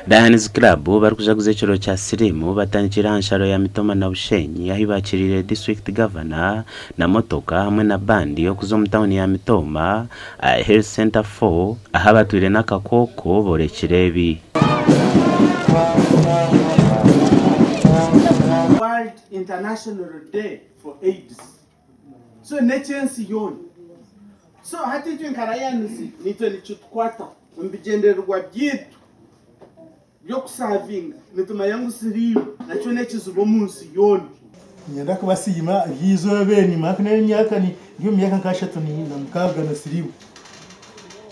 Lions Club barikujaguza ekiro kya siriimu batandikire aha nsharo ya Mitooma na Bushenyi ahi baakiriire disiturikiti gavana na motoka hamwe na bandi okuza omu tauni ya Mitooma aha Health Centre 4 ahu abatwire n'akakooko borekire ebi. World International Day for AIDS so n'ekyensi yoona so hati itwe nka Lions nitwe nikitukwataho omu bigyendererwa byaitu by'okusavinga nitumanya ngu siriimu nakyo n'ekizibu omu nsi yoona. Niinyenda kubasiima ery'eizooba eri nimara n'emyaka ndi omu myaka nk'ashatu na mukaaga na siriimu.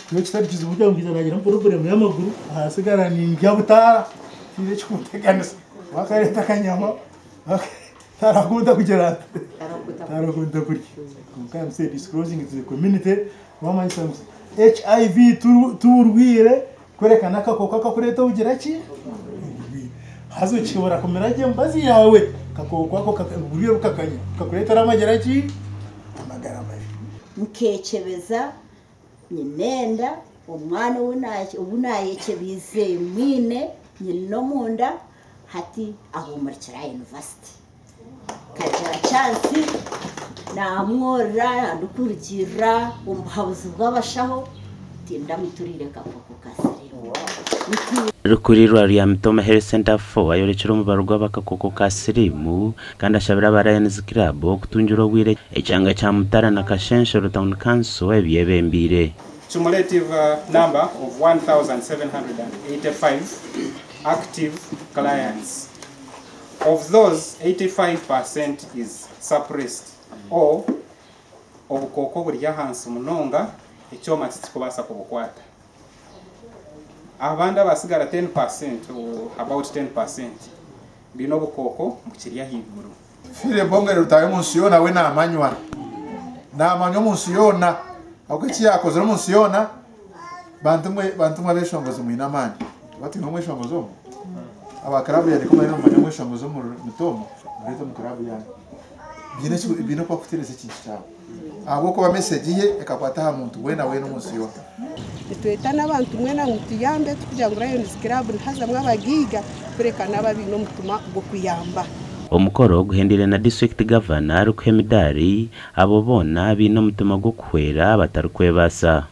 Kiro kitari kizibu kugira ngu nkaija naagira purobulemu y'amaguru ahasigara nindya butaara tihaine ekikunteganisa. Waakareeta akanyama tarakunda kugira ata? Tarakunda kurya. Kwonka I'm still disclosing to the community kubamanyisa ngu HIV tiburwaire Kureka n'akakooko akakureeta obugira ki? Oburwaire. Haza okishobora kumira gye emibazi yaawe, akakooko ako oburwaire bukakanya, bukakureetera amagara ki? Amagara mabi. Nkekyebeza nyine enda, omwana ou naayekyebiize mwine nyine omunda, hati ahuumurikire aha yunivasite. Nkagira chansi naamworora ndikurugiirira omu buhabuzi bw'abashaho, tindamuturiire kakooko ka siriimu. Rukuri rwa Ryamitoma Health Centre 4 ayorekire omubaro gw'abakakooko ka siriimu kandi ashabire aba Lions Club okutungira obwire ekyanga kya Mutara na Kashenshoro Town Council ebyebembeire. Cumulative number of 1,785 active clients. Of those, 85% is suppressed or obukooko buri ahansi munonga ekyoma tikikubaasa kubukwata. Abandi abatsigara 10% or about 10% baine obukooko bukiri ahaiguru. Philly Bongere Rutaaya omu nsi yoona we naamanywa. Naamanywa omu nsi yoona. Ahabw'okuba eki yaakozire omu nsi yoona, bantu mwe bantu mwe abeeshongozi mwine amaani. Oba twine omweshongozi omwe? Aba kiraabu yangye ku muraabe nimumanya omweshongozi omuri Mitooma, mureete omu kiraabu yaanyu. Biine eki biine oku barikutereeza ekintu kyabo. Ahabw'okuba mesegi ye ekakwata aha muntu weena weena omu nsi yoona. Nitweta n'abantu mwena ngu tuyambe tikugira ngu Lions Club nihazamu abagaiga kureka n'abo abaine omutima gw'okuyamba. Omukoro guhendeire na disiturikiti gavana arikuha emidaari abo boona abaine omutima gw'okuhwera abatarikwebaasa.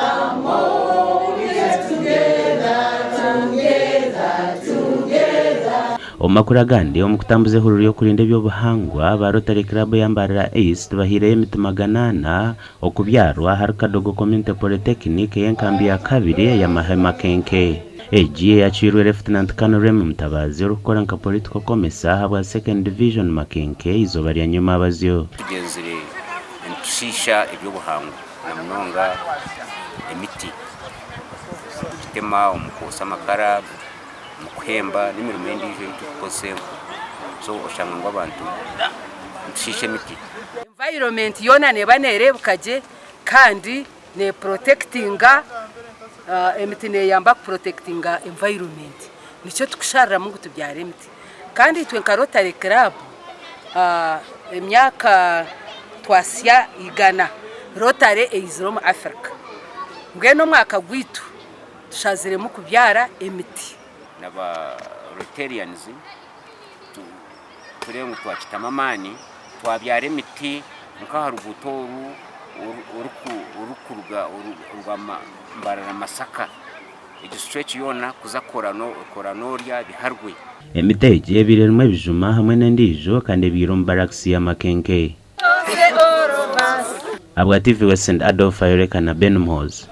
Omu makuru agandi, omu kutambuza ehururu y'okurinda eby'obuhangwa, aba Rotary Club eya Mbarara East bahaireyo emiti maganaana okubyarwa ahari Kadogo Community Polytechnic ey'enkambi ya kabiri eya Mahema-Makenke. Egi eyakiirwe Lieutenant Colonel Remmy Mutabazi orikukora nka Political Commissar ahabwa Second Division Makenke eizooba rya nyomabazyo. Tugyenzire nitushiisha eby'obuhangwa na munonga emiti, kugitema omu kwotsya amakara, omu kuhemba n'emirimo endiijo ei turikukozesa enku. So oshanga ngu abantu nitushiisha emiti. Environment yoona neeba neereebeka gye kandi neepurotekitinga, emiti neeyamba kupurotekitinga environment. Nikyo tukushariramu ngu tubyare emiti. Kandi itwe nka Rotary Club, emyaka twasya igana Rotary eizire omu Africa. Mbwenu omwaka gwaitu tushaziremu kubyara emiti. N'aba Rotarians turebe ngu twakitamu amaani twabyara emiti nk'aha ruguuto oru orurikuruga orwa Mbarara Masaka egyo stretch yoona kuza Koranorya biharwe. Emiti egi ebaire erimu ebijuma hamwe n'endiijo kandi ebaire omu barakisi ya Makenke. Ahabwa TV West Adolf Ayoreka na Ben Muhoozi.